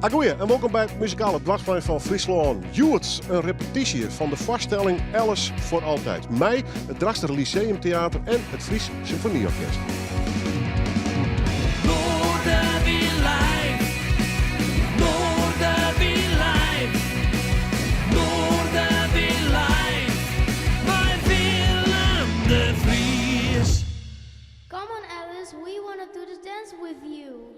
Agoeie en wolkom by it muzikale dwarsplein fan Fryslân. Hjoed in repetysje fan de foarstelling Alice voor Altijd. Mei it Drachtster Lyceum Theater en it Fries Symfonieorkest. Come on Alice, we wanna do the dance with you.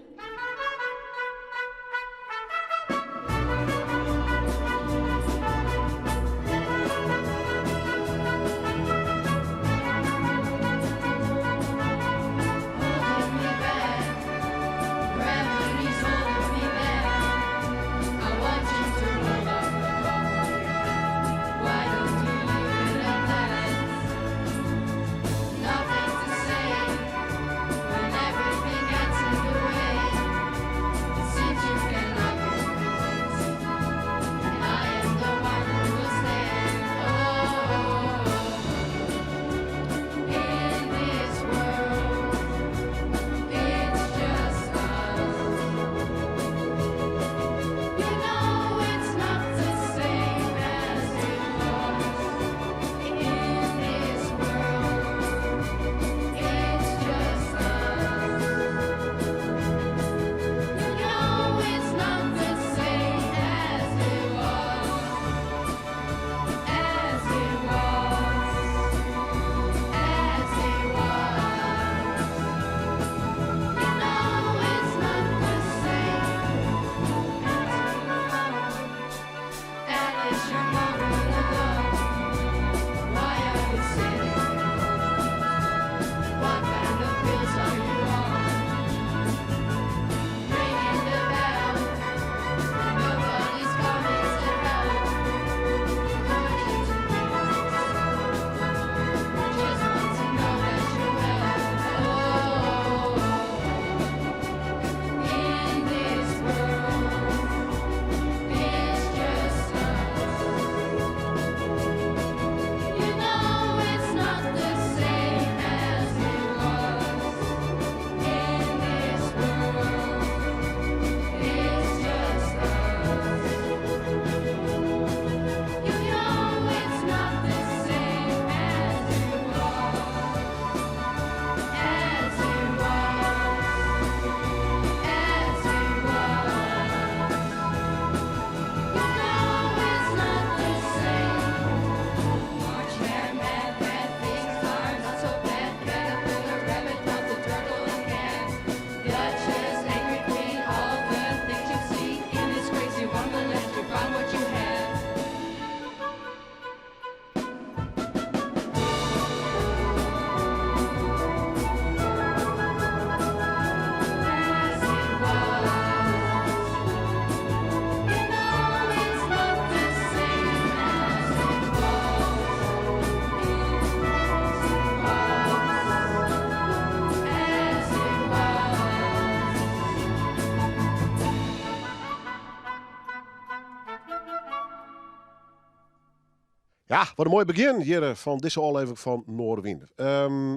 Ja, wat in moai begjin hjir fan dizze ôflevering fan Noardewyn.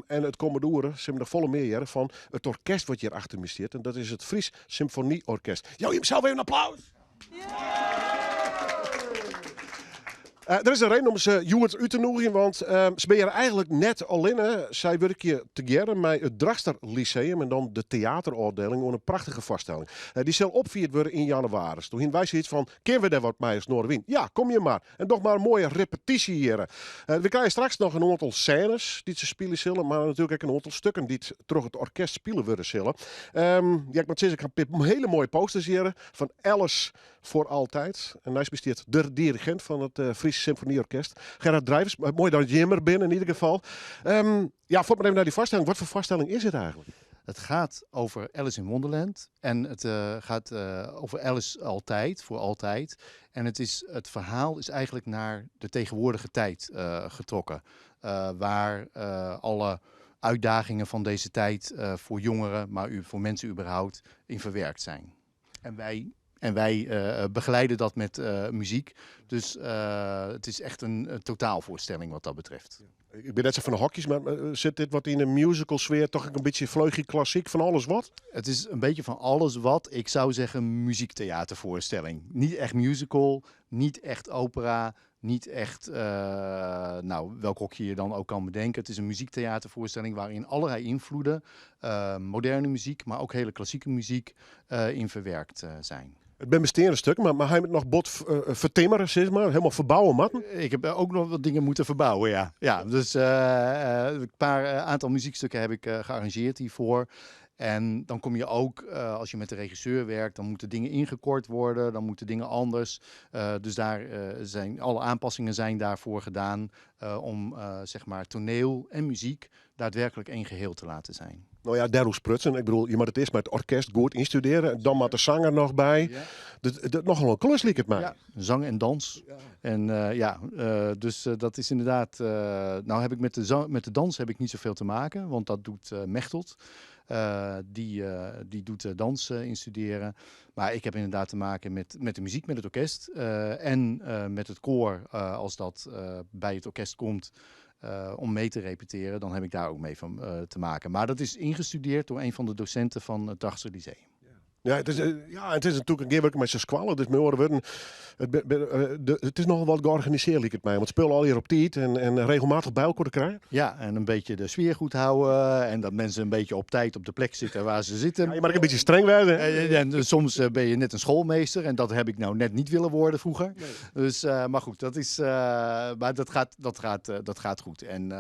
En it kommende oere sille we noch folle mear hearre fan it orkest wat hjir achter my stiet. En dat is it Fries Symfonieorkest. Jou jimsels even in applaus! Der is in reden om se hjoed út te nûgjen, want se binne hjir eigenlik net allinne. Sy wurkje tegearre mei it Drachtster Lyceum en dan de teaterôfdeling oan in prachtige foarstelling. Dy sil opfierd wurde yn jannewaris. Doe hiene wy sayts fan, kinne we dêr wat mei as Noardewyn? Ja, kom jim mar en doch mar in moaie repetysje hjirre. We krije straks noch in oantal sênes dy't se spylje sille, mar natuerlik ek in oantal stukken dy't troch it orkest spile wurde sille. Ja, ik moat sizze, ik ha in pear hiele moaie posters hjirre fan Alice Voor Altijd. En neist my stiet de dirigint fan it Fries Symfonieorkest, Gerard Drijvers. Moai dat jim der binne in ieder gefal. Ja, fuort mar even nei dy foarstelling. Wat foar foarstelling is it eigenlik? Het gaat over Alice in Wonderland en het gaat over Alice altijd, voor altijd. En het verhaal is eigenlijk naar de tegenwoordige tijd getrokken. Waar alle uitdagingen van deze tijd voor jongeren, maar voor mensen überhaupt, in verwerkt zijn. En wij begeleiden dat met muziek. Dus het is echt een totaalvoorstelling wat dat betreft. Ik bin net sa fan de hokjes, mar sit dit wat yn de musical sfear toch ek in bytsje vleugje klassyk fan alles wat? Het is een beetje van alles wat. Ik zou zeggen muziektheatervoorstelling. Niet echt musical, niet echt opera, niet echt, nou, welk hokje je dan ook kan bedenken. Het is een muziektheatervoorstelling waarin allerlei invloeden, moderne muziek, maar ook hele klassieke muziek, in verwerkt zijn. It binne besteande stukken, mar hy moat noch bot fertimmere, sis mar, helemaal ferbouwe moatten. Ik heb ook nog wat dingen moeten verbouwen, ja. Ja, dus een paar aantal muziekstukken heb ik gearrangeerd hiervoor. En dan kom je ook, als je met de regisseur werkt, dan moeten dingen ingekort worden, dan moeten dingen anders. Dus daar zijn alle aanpassingen zijn daarvoor gedaan om zeg maar toneel en muziek daadwerkelijk één geheel te laten zijn. No ja, dêroer sprutsen. Ik bedoel, je moat it earst mei it orkest goed ynstudearje, dan moat de sanger noch by. Dat nochal in klus liket my. Ja, zang en dans. En ja, dus dat is inderdaad. Nou heb ik met de, zang, met de dans heb ik niet zoveel te maken, want dat doet Mechteld. Die doet dans instuderen. Maar ik heb inderdaad te maken met de muziek, met het orkest en met het koor als dat bij het orkest komt om mee te repeteren, dan heb ik daar ook mee van te maken. Maar dat is ingestudeerd door een van de docenten van het Drachtster Lyceum. Ja, it is natuerlik in gearwurking mei de skoalle, dus mei oare wurden, it is nochal wat georganisearre, liket my. Want spul allegear op tiid en regelmatich by elkoar te krijen. Ja, en een beetje de sfeer goed houden en dat mensen een beetje op tijd op de plek zitten waar ze zitten. Ja, je mag een beetje streng worden, hè? En soms ben je net een schoolmeester en dat heb ik nou net niet willen worden vroeger. Nee. Dus, maar goed, dat is, maar dat gaat goed. En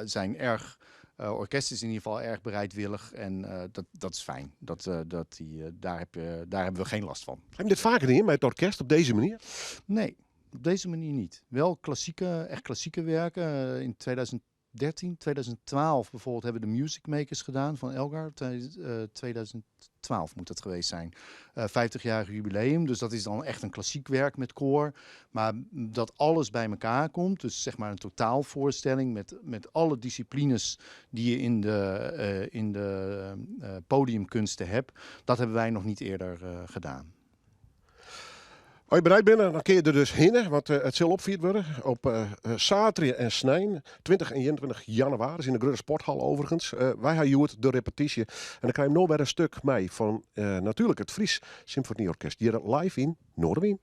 zijn erg. Orkest is in ieder geval erg bereidwillig en dat is fijn. Dat die, daar, heb je, daar hebben we geen last van. Heb je dit vaker dien met het orkest op deze manier? Nee, op deze manier niet. Wel klassieke, echt klassieke werken. In 2013, 2012 bijvoorbeeld hebben we de Music Makers gedaan van Elgar. 2012 moet dat geweest zijn. 50-jarig jubileum, dus dat is dan echt een klassiek werk met koor. Maar dat alles bij elkaar komt, dus zeg maar een totaalvoorstelling met alle disciplines die je in de podiumkunsten hebt, dat hebben wij nog niet eerder gedaan. As je bereid binne, dan kinne je der dus hinne, want it sil opfierd wurde op saterdei en snein, 20 en 21 jannewaris yn de grutte sporthal overigens. Wy ha hjoed de repetysje en dan krije we no wer in stik mei fan natuerlik it Fries Symfonieorkest hjir live yn Noardewyn.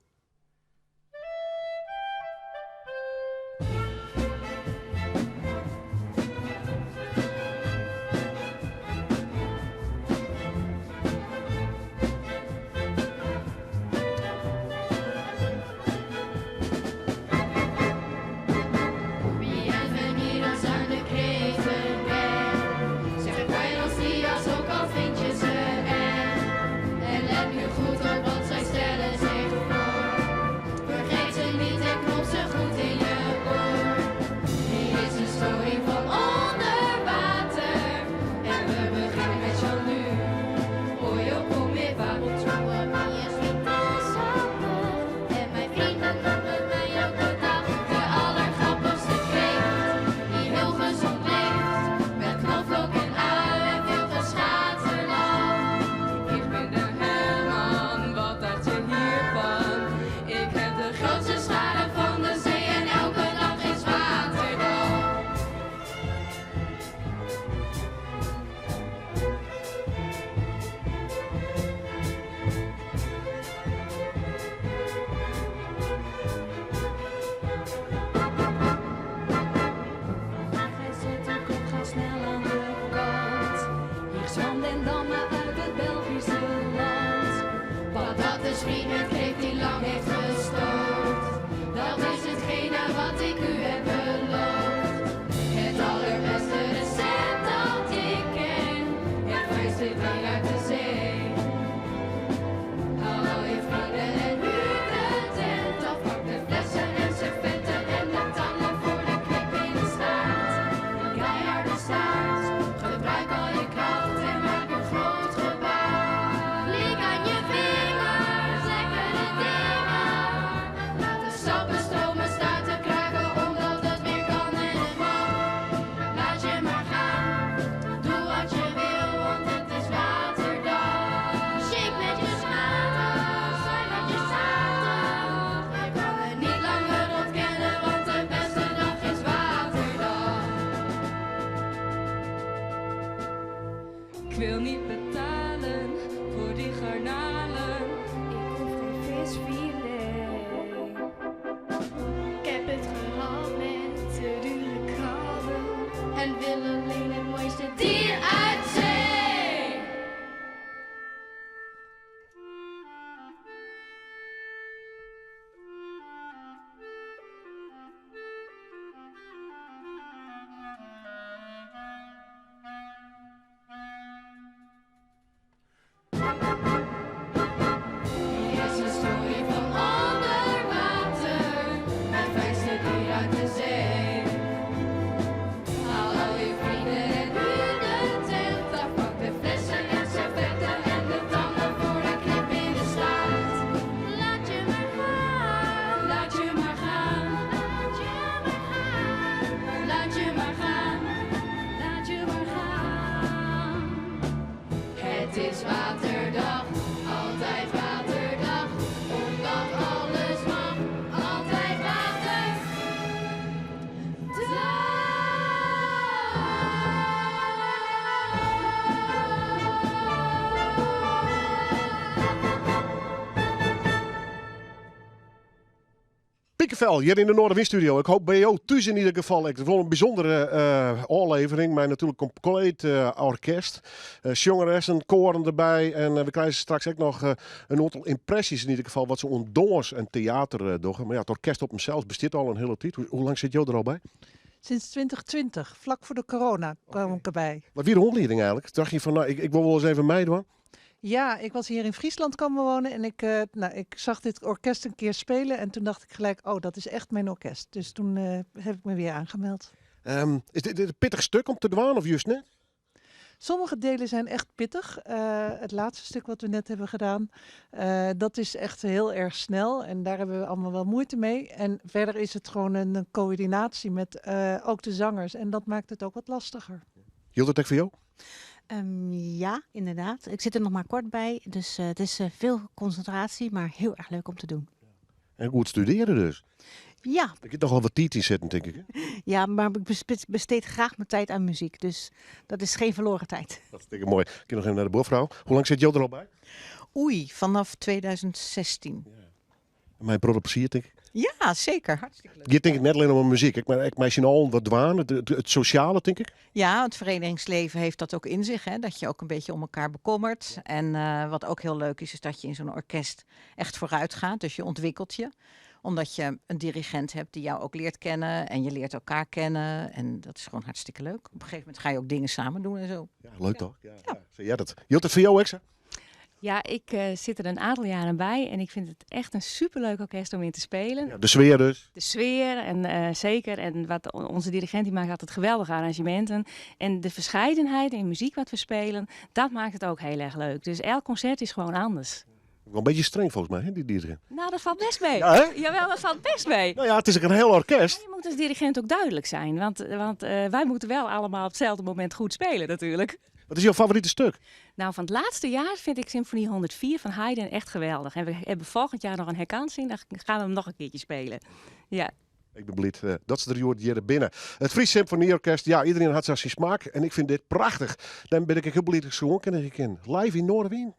Bienvenidos aan de Kreeftenweg. Zeg buenos dias, ook al vind je ze eng. En let nu goed op, want zij stellen zich voor. Vergeet ze niet en knoop ze goed in je oor. Hier is een story van onder water. En we beginnen met Jean-Lu. Pollo come va. En mijn vrienden noemen mij elke dag de allergrappigste kreeft. Die heel gezond leeft. Met knoflook en ui en veel geschaterlach. Ik ben de Herman, wat dacht je hiervan? Ik heb de Grootste schade van de zee en elke dag is waterdag. Hij zet de kop, ga snel aan de kant. Hier is Van den Damme uit het Belgische land. Patat friet met kreeft die lang heeft gestookt. Dat is hetgene wat ik u heb beloofd. Het allerbeste recept dat ik ken. Het frisse ding uit de zee. Haal al je vrienden en huur de tent af. Pak de flessen en servetten en de tangen voor de knip in de staart. Een keiharde staart. Gebruik al je kracht en maak een groot gebaar. Lik aan je vingers, lekker Pikefel hjir yn de Noardewynstudio. Ik hoop by jo thús yn ieder gefal ek. It is wol in bysûndere ôflevering mei natuerlik kompleet orkest. Sjongeressen, koaren derby en we krije straks ek noch in oantal ympresjes yn ieder gefal wat se oan dâns en teater dogge. Mar ja, it orkest op himsels bestiet al in hiele tiid. Hoe lang sit jo der al by? Sinds 2020, flak foar de corona, kwam ik derby. Wat wie de oanlieding eigenlik? Tocht je fan, no, ik wol wol ris even meidwaan? Ja, ik was hier in Friesland komen wonen en ik, nou, ik zag dit orkest een keer spelen en toen dacht ik gelijk, oh, dat is echt mijn orkest. Dus toen heb ik me weer aangemeld. Is dit in pittich stik om te dwaan of just net? Sommige delen zijn echt pittig. Het laatste stuk wat we net hebben gedaan, dat is echt heel erg snel. En daar hebben we allemaal wel moeite mee. En verder is het gewoon een coördinatie met ook de zangers. En dat maakt het ook wat lastiger. Jildt dat ek foar jo? Ja, inderdaad. Ik zit er nog maar kort bij. Dus het is veel concentratie, maar heel erg leuk om te doen. En goed studeren dus. Ja. Der giet nochal wat tiid yn sitten, tink ik. Hè? Ja, maar ik besteed graag mijn tijd aan muziek. Dus dat is geen verloren tijd. Dat is moai. Ik kin noch even nei de buorfrou. Hoe lang sit jo der al by? Oei, vanaf 2016. Ja. Mei in protte plezier, tink ik. Ja, zeker. Hartstikke leuk. It giet tink ik net allinne om muzyk, ek, mar ek mei syn allen wat dwaan, it sosjale, tink ik. Ja, het verenigingsleven heeft dat ook in zich, hè, dat je ook een beetje om elkaar bekommert. En wat ook heel leuk is, is dat je in zo'n orkest echt vooruit gaat. Dus je ontwikkelt je, omdat je een dirigent hebt die jou ook leert kennen. En je leert elkaar kennen. En dat is gewoon hartstikke leuk. Op een gegeven moment ga je ook dingen samen doen en zo. Ja, leuk toch? Ja, ja. Zie jij dat? Jildt dat foar jo ek sa? Ja, ik sit der in oantal jaren by en ik fyn it echt in superleuk orkest om yn te spyljen. Ja, de sfear dus. De sfear en seker. En wat onze dirigint dy makket altyd geweldige arranzjeminten. En de ferskeidenheid yn muzyk wat we spyljen, dat makket it ek hiel erch leuk. Dus elk konsert is gewoan oars. Wol in bytsje streng folgens my, hè, dy dirigint. No, dat falt bêst mei. Ja, hè? Jawel, dat falt bêst mei. No ja, it is ek in hiel orkest. Maar je moet als dirigent ook duidelijk zijn, want wy moatte wol allegear op itselde momint goed spylje natuerlik. Wat is jo favorite stik? No, fan it lêste jier fyn ik Symfonie 104 fan Haydn echt geweldich. En we hawwe folgjend jier noch in herkansing, dan gean we him noch in keartsje spyljen. Ja. Ik bin bliid dat se der hjoed hjir binne. It Fries Symfonieorkest, ja, iderien hat sa syn smaak en ik fyn dit prachtich. Dêrom bin ik ek hiel bliid dat ik se oankundigje kin. Live yn Noardewyn.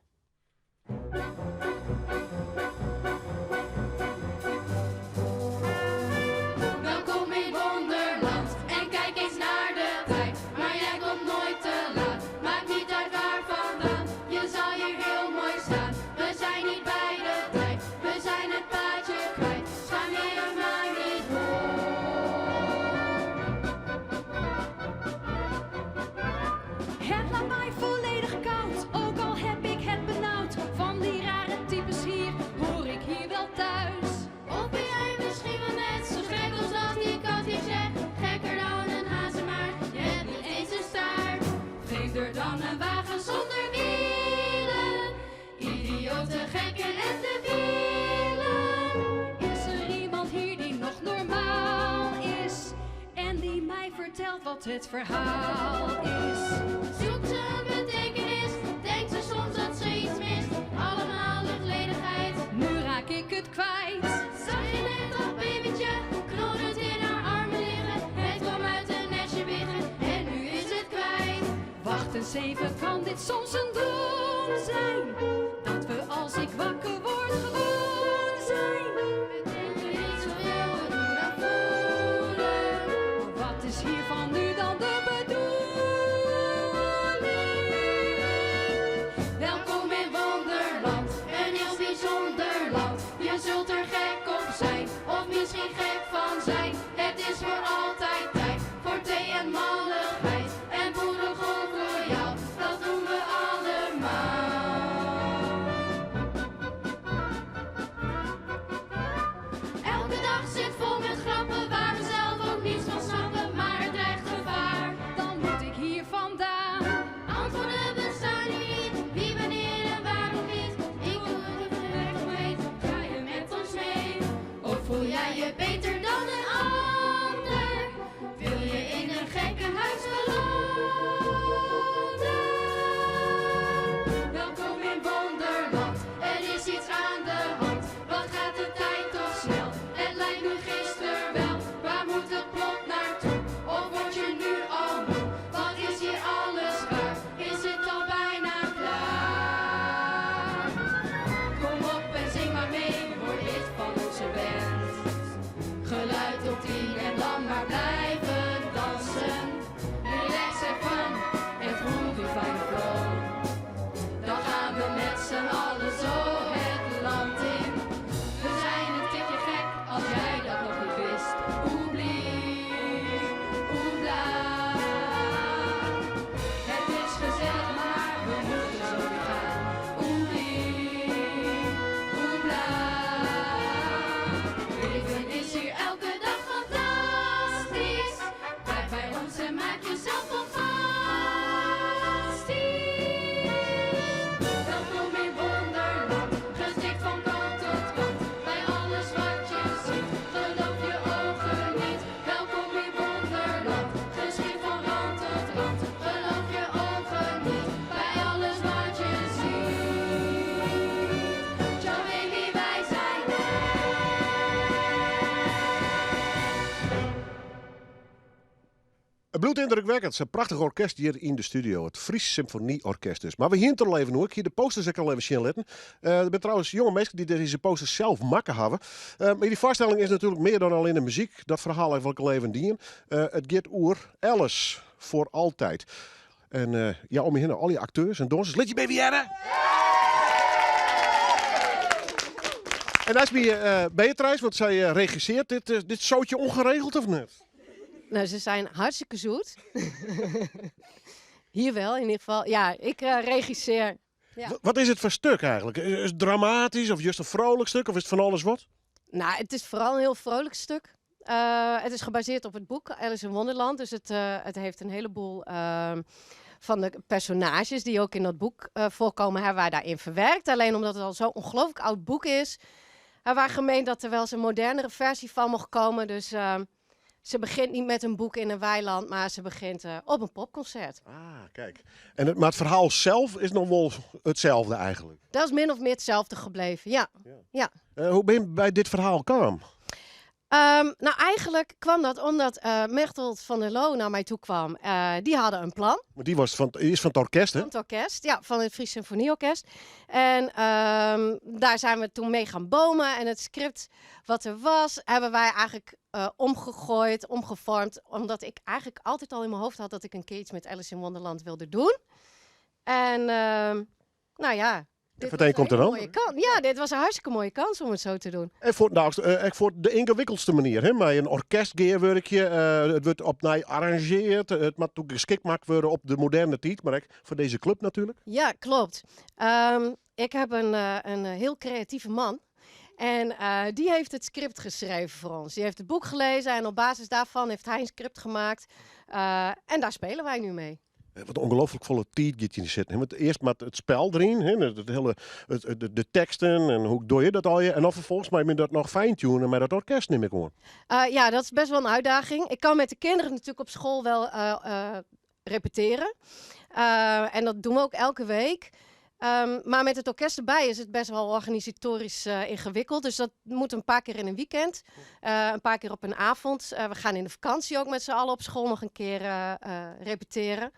Welkom in Wonderland en kijk eens naar de tijd. Maar jij komt nooit te laat, maakt niet uit waar vandaan. Je zal hier heel mooi staan, we zijn niet bij de tijd. We zijn het paadje kwijt, schaam je je maar niet voor. Het laat mij volledig koud, ook al heb ik het benauwd. Van die rare types hier, hoor ik hier wel thuis. Of ben jij misschien wel net zo gek als dat die kat hier zegt? Gekker dan een hazenmaar, je hebt niet eens een staart. Vreemder dan een wagen zonder wielen. Idioten, gekken en debielen. Is er iemand hier die nog normaal is? En die mij vertelt wat het verhaal is? Zoekt ze een betekenis, denkt ze soms dat ze iets mist. Allemaal luchtledigheid. Nu raak ik het kwijt. Zag je net dat babytje knorrend in haar armen liggen? Het kwam uit een nestje biggen en nu is het kwijt. Wacht eens even, kan dit soms een droom zijn? Dat we als ik wakker word gewoon zijn. We denken niet zoveel, we doen aan voelen. Maar wat is hiervan nu dan de bedoeling? Welkom in Wonderland, een heel bijzonder land. Je zult er gek op zijn, of misschien gek van zijn. Het is voor altijd tijd, voor thee en malligheid. En boerenkool royaal, dat doen we allemaal. It bliuwt yndrukwekkend, sa'n prachtich orkest hjir yn de studio. It Fries Symfonieorkest dus. Mar we hiene it der al even oer. Ik hie de posters ek al even sjen litten. Der binne trouwens jonge minsken dy't dizze posters sels makke hawwe. Mar dy foarstelling is natuerlik mear dan allinne muzyk. Dat ferhaal ha ik al even dien. It giet oer Alice voor altijd. En ja, om my hinne allegear akteurs en dânsers. Lit jim even hearre! En neist my Beatrice, want sy regisseart dit, dit zootje ongeregeld of net? Nou, ze zijn hartstikke zoet. Hier wel, in ieder geval. Ja, ik regisseer. Ja. Wat is it foar stik eigentlik? Is it dramatysk of just in frolik stik of is it fan alles wat? Nou, it is foaral in hiel frolik stik. It is gebasearre op it boek Alice in Wonderland. Dus it heeft in heleboel fan de personaazjes dy't ek yn dat boek foarkomme, hawwe wy dêryn ferwurke. Allinne omdat it al sa'n ongelooflik âld boek is, hawwe wy gemeend dat der wolris in modernere ferzje fan mocht komme. Dus se begjint net mei in boek yn in weilân, mar se begjint op in popkonsert. Ah, kijk. En it, mar it ferhaal sels is noch wol itselde eigentlik? Dat is min of mear itselde bleaun, ja. Ja. Hoe binne je by dit ferhaal kaam? Nou, eigentlik kaam dat omdat Mechteld van der Loo nei my ta kaam. Dy hiene in plan. Mar dy wie fan, is fan it orkest, hè? Fan it orkest, ja, fan it Fries Symfonieorkest. En dêr binne wy doe mei gean bomen. En it skript wat der wie, hawwe wy eigentlik omgoaid, omfoarme. Omdat ik eigentlik altyd al yn myn hoofd hie dat ik in kear yts mei Alice in Wonderland wilde dwaan. En nou ja, dit Fan it ien komt wie der in dan. moaie kâns. Ja, dit wie in hartstikke moaie kâns om it sa te dwaan. En foar, nou, ek foar de yngewikkeldste manier, hè? Mei in orkest gearwurkje, it wurdt opnij arranzjearre, it moat geskikt makke wurde op de moderne tiid, mar ek foar dizze klup natuerlik. Ja, kloppet. Ik ha in hiel kreative man. En dy hat it skript skreaun foar ús. Dy hat it boek lêzen en op basis dêrfan hat hy in skript makke. En dêr spylje wy no mei. Wat ongelooflik folle tiid giet hjiryn sitten. Hè? Want earst moat it spul deryn, hè? It hiele, it, de teksten en hoe dogge je dat allegear. En dan ferfolgens moat men dat noch fine-tunen mei dat orkest, nim ik oan. Ja, dat is best wol in útdaging. Ik kin mei de bern natuerlik op skoalle wol repetearje. En dat dogge wy ek elke wike. Mar mei it orkest derby is it best wol organisatoarysk yngewikkeld. Dus dat moat in pear kear yn in wykein. In pear kear op in jûn. Wy geane yn de fakânsje ek mei syn allen op skoalle noch in kear repetearje.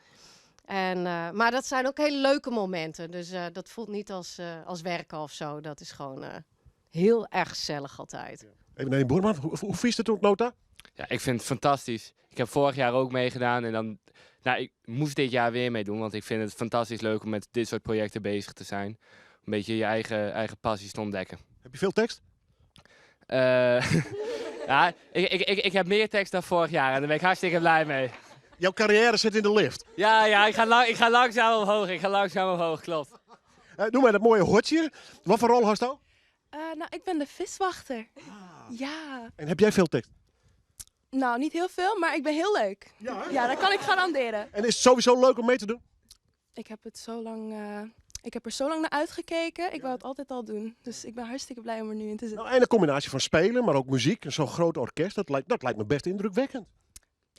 En, mar dat binne ek hiele leuke mominten. Dus dat fielt net as wurk of sa. Dat is gewoan hiel erch gesellich altyd. Even nei de buorman. Hoe fynst it oant no ta? Ja, ik vind het fantastisch. Ik heb vorig jaar ook meegedaan en dan, nou, ik moest dit jaar weer meedoen, want ik vind het fantastisch leuk om met dit soort projecten bezig te zijn. Een beetje je eigen passies te ontdekken. Heb je veel tekst? Ja, ik heb meer tekst dan vorig jaar en daar ben ik hartstikke blij mee. Jouw carrière zit in de lift. Ja, ik ga langzaam omhoog. Ik ga langzaam omhoog, klopt. Doe maar dat mooie hotje. Wat foar rol hasto? Nou, ik ben de viswachter. Ja. En ha jo folle tekst? Nou, net hiel folle, mar ik ben hiel leuk. Ja, Ja, dat kin ik garandearje. En is it sowieso leuk om mei te dwaan? Ik heb er zo lang naar uitgekeken. Ik wou het altijd al doen. Dus ik ben hartstikke blij om er nu in te zitten. Nou, en de combinatie fan spyljen, mar ek muzyk en sa'n grut orkest, dat liket my best yndrukwekkend.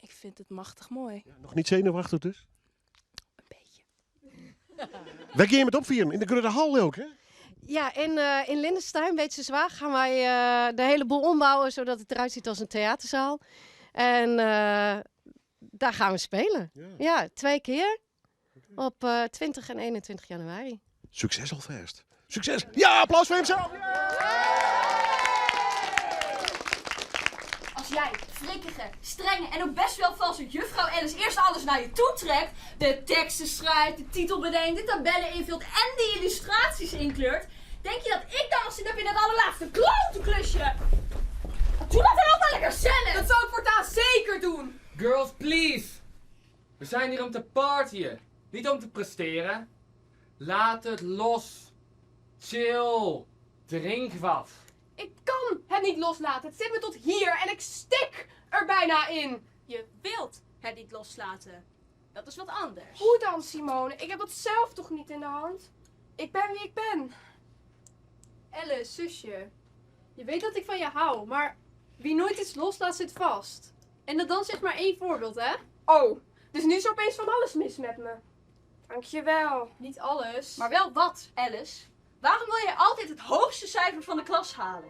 Ik vind it machtich moai. Ja, noch net senuweftich dus? In bytsje. Wêr geane jim it opfieren? Yn de grutte hal ek, hè? Ja, yn Lyndensteyn, Beetsterzwaag, geane wy de hiele boel ombouwe sadat it derút sjocht as in teäterseal. En dêr geane wy spyljen. Ja, twa kear. Op 20 en 21 jannewaris. Sukses alfêst. Sukses. Ja, applaus foar himsels. As jy frikkige, strenge en ek best wol falske juffrou Alice earst alles nei je ta trekt, de teksten skriuwt, de titel betinkt, de tabellen ynfolt en de yllustraasjes ynkleurret, tinke je dat ik dan noch sin ha yn dat allerlêste klote klusje? Doch dat dan ek mar lekker sels! Dat sil ik fuortendaliks seker dwaan. Girls, please! We zijn hier om te partyen, niet om te presteren. Laat het los. Chill. Drink wat. Ik kan het niet loslaten. Het zit me tot hier en ik stik er bijna in. Je wilt het niet loslaten. Dat is wat anders. Hoe dan, Simone? Ik heb dat zelf toch niet in de hand? Ik ben wie ik ben. Alice, zusje. Je weet dat ik van je hou, maar wie nooit iets loslaat zit vast. En dat dan zeg maar één voorbeeld, hè? Oh, dus nu is er opeens van alles mis met me. Dankjewel. Niet alles. Maar wel wat, Alice? Waarom wil jij altijd het hoogste cijfer van de klas halen?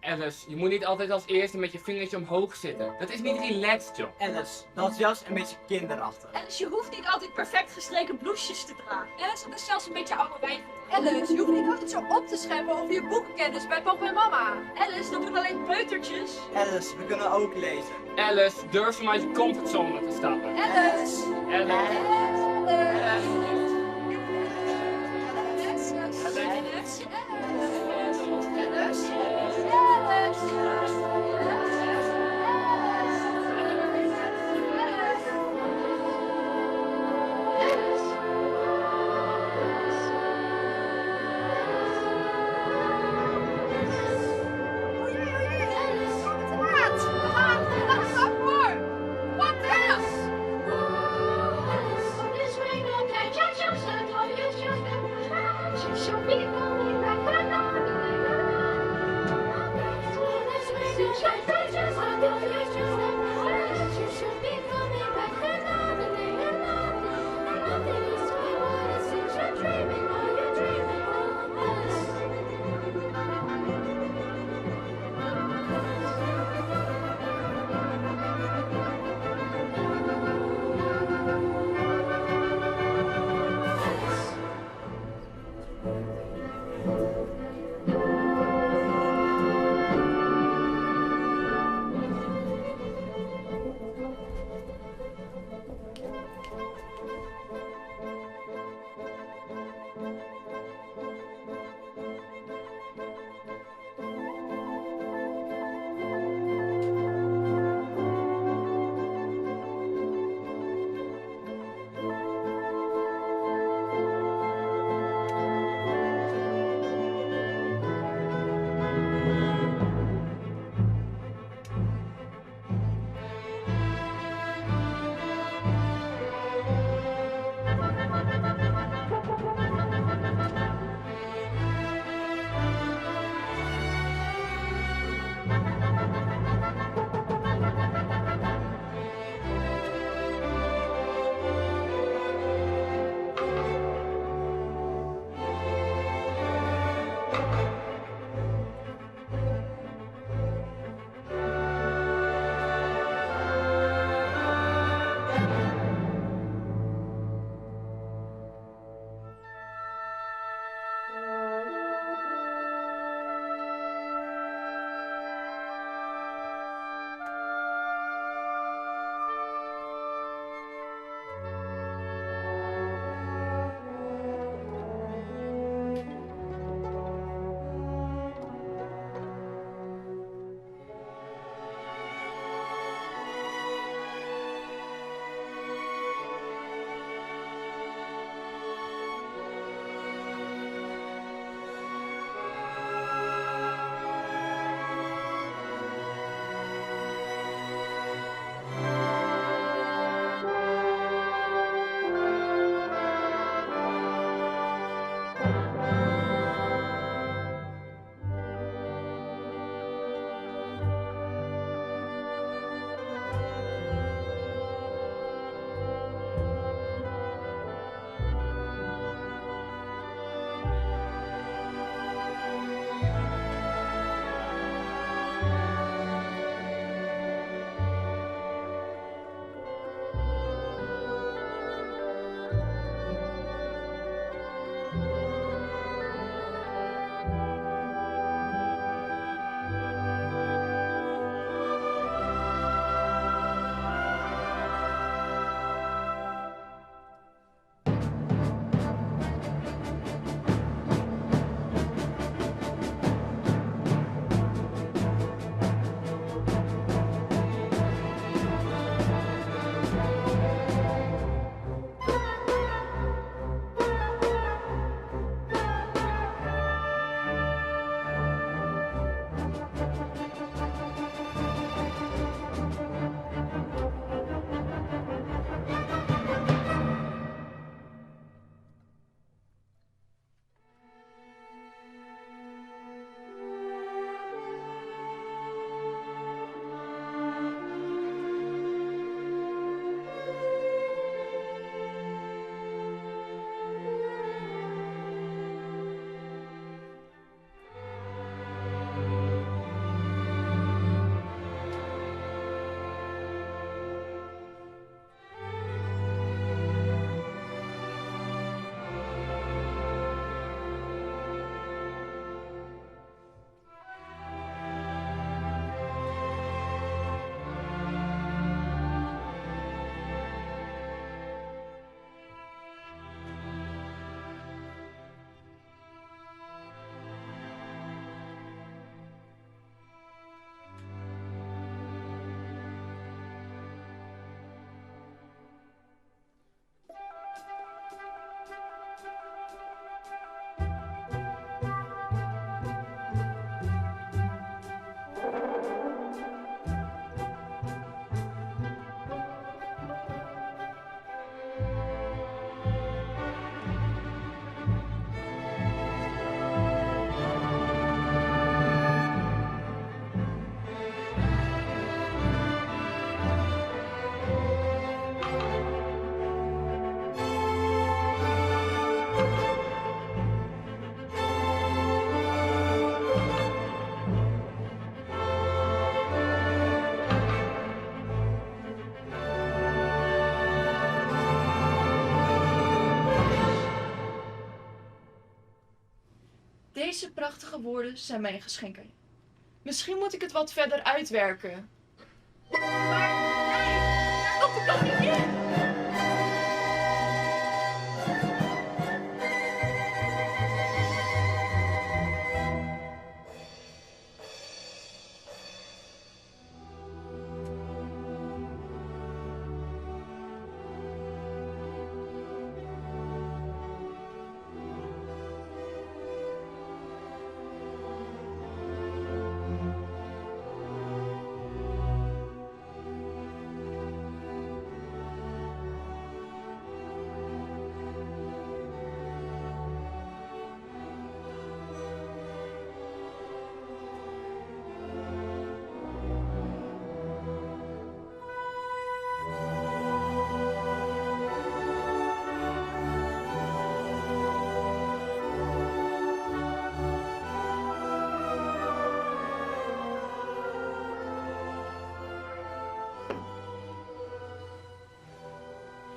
Alice, je moet niet altijd als eerste met je vingertje omhoog zitten. Dat is niet relaxed, joh. Alice, dat is juist een beetje kinderachtig. Alice, je hoeft niet altijd perfect gestreken blouses te dragen. Alice, dat is zelfs een beetje oude wijn. Alice, je hoeft niet altijd zo op te scheppen over je boekenkennis bij papa en mama. Alice, dat doen alleen peutertjes. Alice, we kunnen ook lezen. Alice, durf om uit je comfortzone te stappen. Alice! Alice. Alice! Alice! Alice! Dit is mijn altijd. Deze prachtige woorden zijn mijn geschenk aan je. Misschien moet ik het wat verder uitwerken. Maar nee, daar komt de koningin!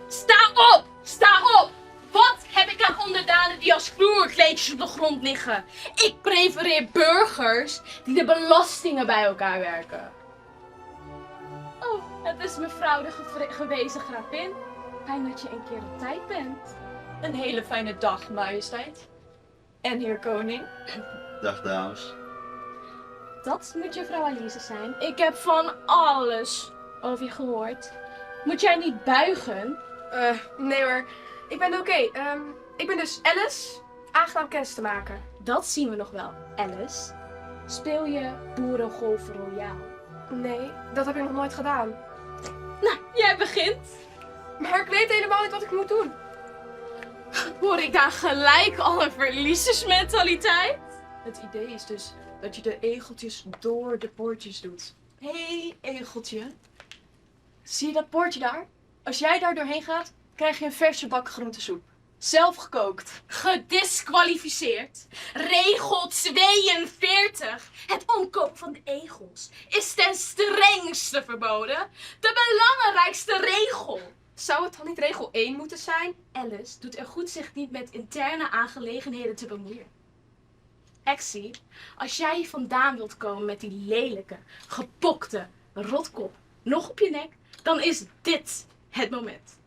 Sta op! Sta op! Wat heb ik aan onderdanen die als vloerkleedjes op de grond liggen? Ik prefereer burgers die de belastingen bij elkaar werken. Oh, het is mevrouw de gewezen gravin. Fijn dat je een keer op tijd bent. Een hele fijne dag, majesteit. En heer koning. Dag dames. Dat moet juffrouw Alice zijn. Ik heb van alles over je gehoord. Moet jij niet buigen? Nee hoor, ik ben oké. Ik ben dus Alice. Aangenaam kennis te maken. Dat zien we nog wel, Alice. Speel je Boerengolf Royaal? Nee, dat heb ik nog nooit gedaan. Nou, jij begint. Maar ik weet helemaal niet wat ik moet doen. Hoor ik daar gelijk al een verliezersmentaliteit? Het idee is dus dat je de egeltjes door de poortjes doet. Hé, hey, egeltje. Zie je dat poortje daar? Als jij daar doorheen gaat, krijg je een verse bak groentesoep. Zelf gekookt. Gediskwalificeerd. Regel 42. Het omkopen van de egels is ten strengste verboden. De belangrijkste regel. Zou het dan niet regel 1 moeten zijn? Alice doet er goed zich niet met interne aangelegenheden te bemoeien. Exie, als jij hier vandaan wilt komen met die lelijke, gepokte rotkop nog op je nek, dan is dit het moment.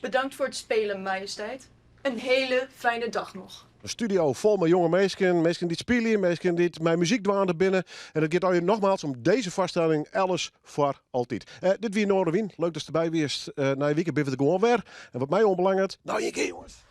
Bedankt voor het spelen, majesteit. Een hele fijne dag nog. Een studio vol met jonge meisjes, meisjes die spelen, meisjes die mijn muziek dwaande binnen. En het gaat al je nogmaals om deze vaststelling, Alice voor altijd. Dit weer Noardewyn, leuk dat je erbij was. Na je weekend ben we er gewoon weer. En wat mij onbelangrijk, nou je keer jongens.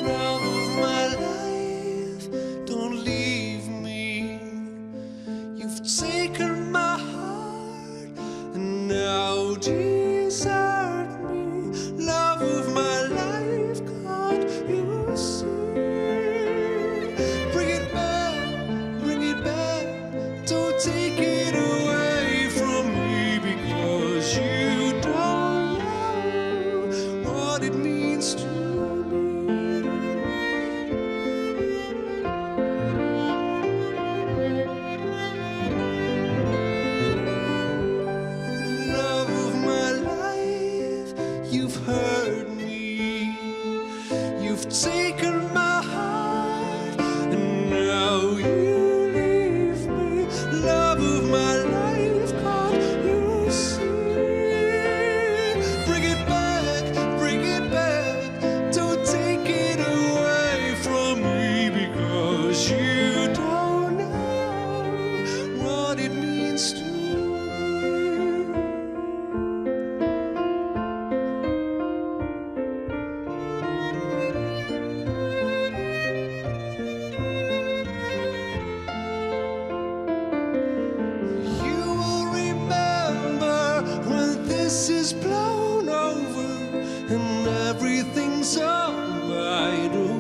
Love of my life, don't leave me. You've taken my heart and now desert me. Love of my life, can't you see? Bring it back, bring it back. Don't take it away from me because you don't know what it means to me. Love of my life, you've hurt me. You've taken my heart, and now you leave me. Love of my life, can't you see? Bring it back, bring it back. Don't take it away from me because you don't know what it means to me. You will remember when this is blown over and everything's all by the way.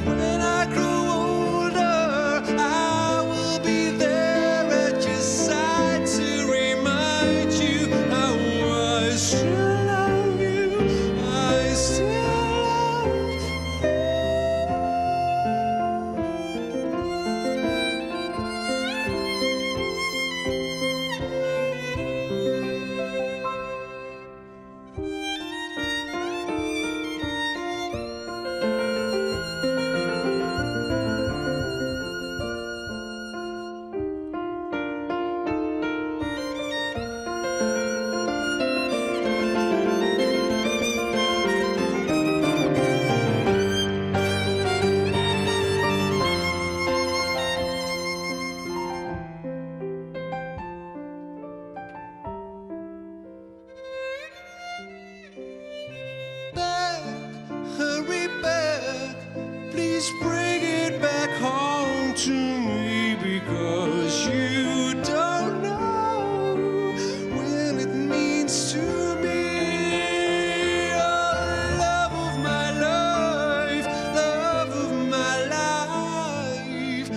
When I grow older, I will be there at your side to remind you how I still love you. I still love. Back, hurry back. Please bring it back home to me because you don't know when it means to me. Oh, love of my life, love of my life.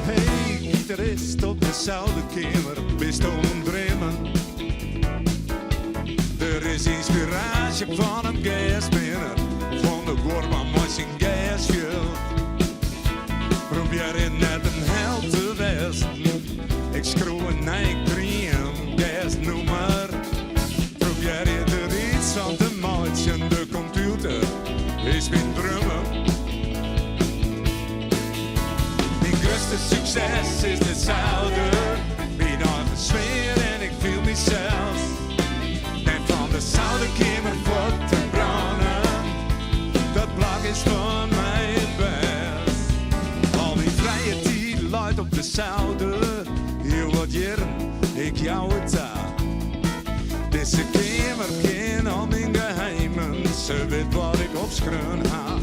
Hey, gitarist op de zolderkeamer, bist oan it dreamen? Der is ynspiraasje fan in gersspinner, fan de buorman mei syn gersfjild. Probearje net in held te wêzen, ik skriuw in nij dreamgersnûmer. Probearje der yts fan te meitsjen, de kompjûter is myn drummer. Myn grutste sukses is de souder. Myn eigen sfear en ik fiel mysels. Net fan de souderkeamer fuort te brânen. Dat plak is foar my it bêst. Al myn frije tiid leit op de souder. Hiel wat jierren, ik jou it ta. Dizze keamer ken al myn geheimen. Se wit wat ik opskreaun ha.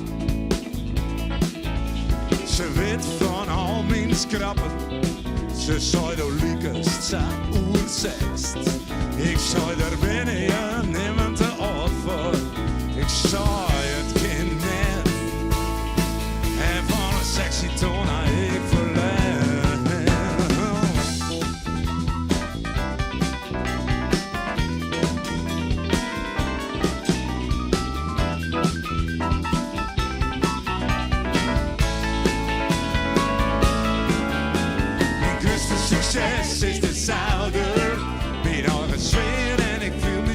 Se wit fan al myn skrappen. Se sei do likest sa oersekst. Ik sei dêr binne je nimmen te âld foar. Ik sei it kin net. En fan in sexy toan ha ik ferlern. Myn grutste sukses is de souder. Myn eigen sfear en ik fiel my.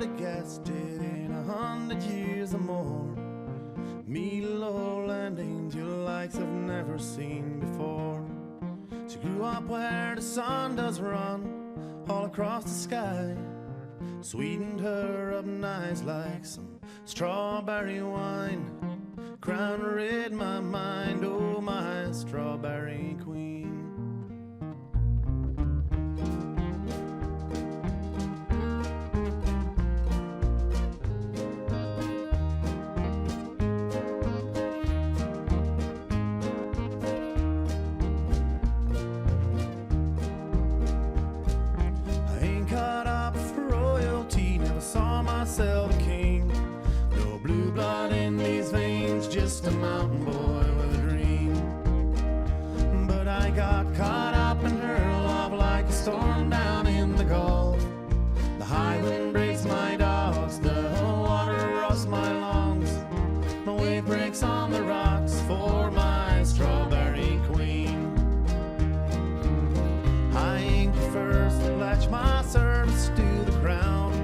would have guessed it in 100 years or more. Me lowland angel likes I've never seen before. She grew up where the sun does run all across the sky. Sweetened her up nice like some strawberry wine. Crown rid my mind, oh my strawberry queen. I ain't caught up for royalty, never saw myself a king. No blue blood in these veins, just a mountain boy with a dream. But I got caught up in her love like a storm down in the Gulf. The high wind breaks my dogs, the water rusts my lungs. My wave breaks on the rocks for my strawberry queen. I ain't the first to pledge my service to the crown.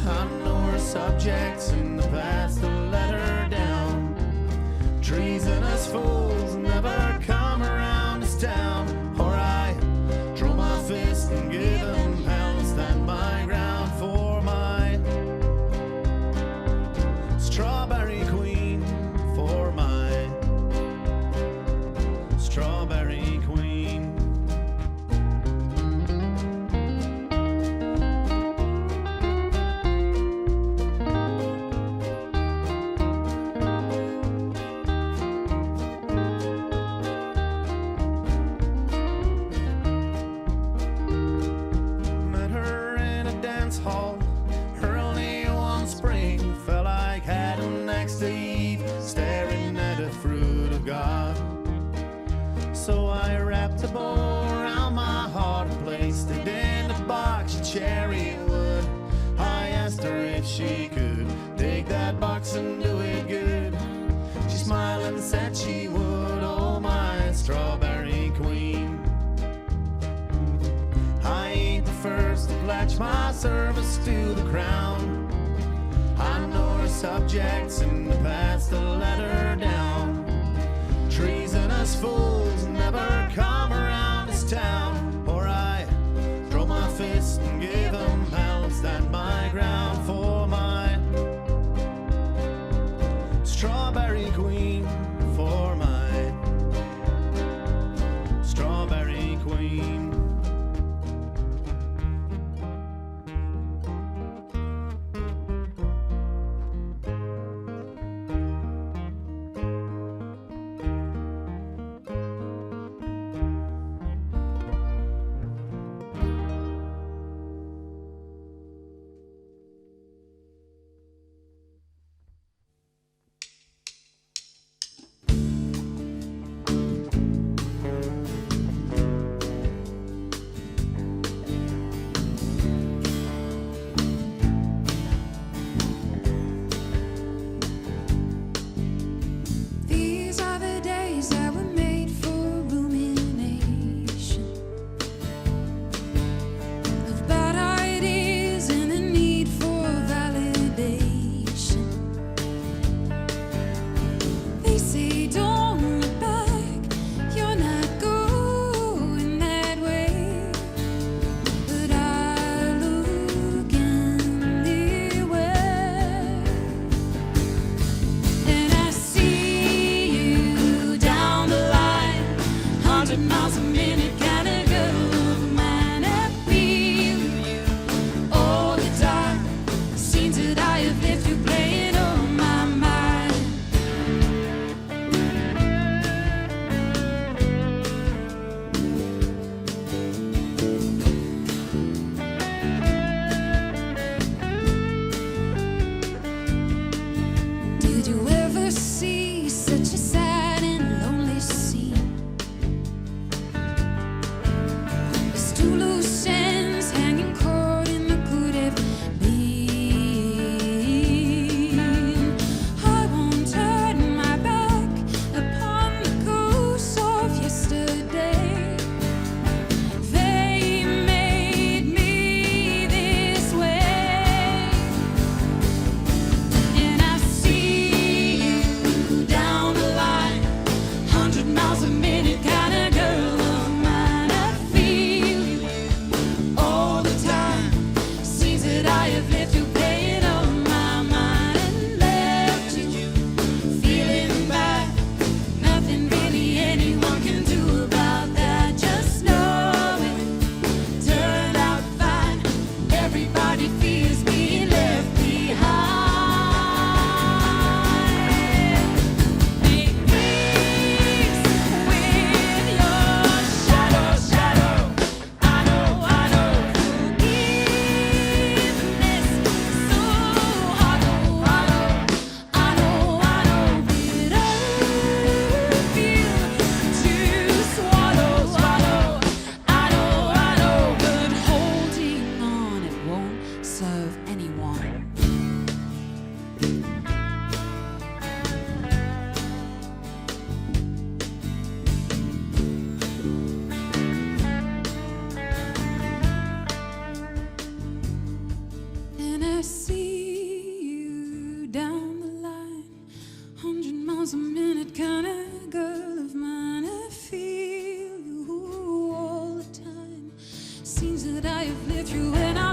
I know her subjects in the past to let her down. Treasonous fools never come around this town. Or I draw my fist and give 'em hell and stand my ground for my strawberry queen. For my strawberry queen. Met her in a dance hall early one spring. Felt like Adam next to Eve, staring at the fruit of God. So I wrapped a bow around my heart and placed it in a box of cherry wood. I asked her if she could take that box and do it good. She smiled and said she would. Oh, my strawberry queen. I ain't the first to pledge my service to the crown. I know her subjects in the past to let her down. Treasonous fools never come around this town. Or I draw my fist and give 'em hell and stand my ground for my strawberry queen. For my strawberry queen. that I have lived through, and I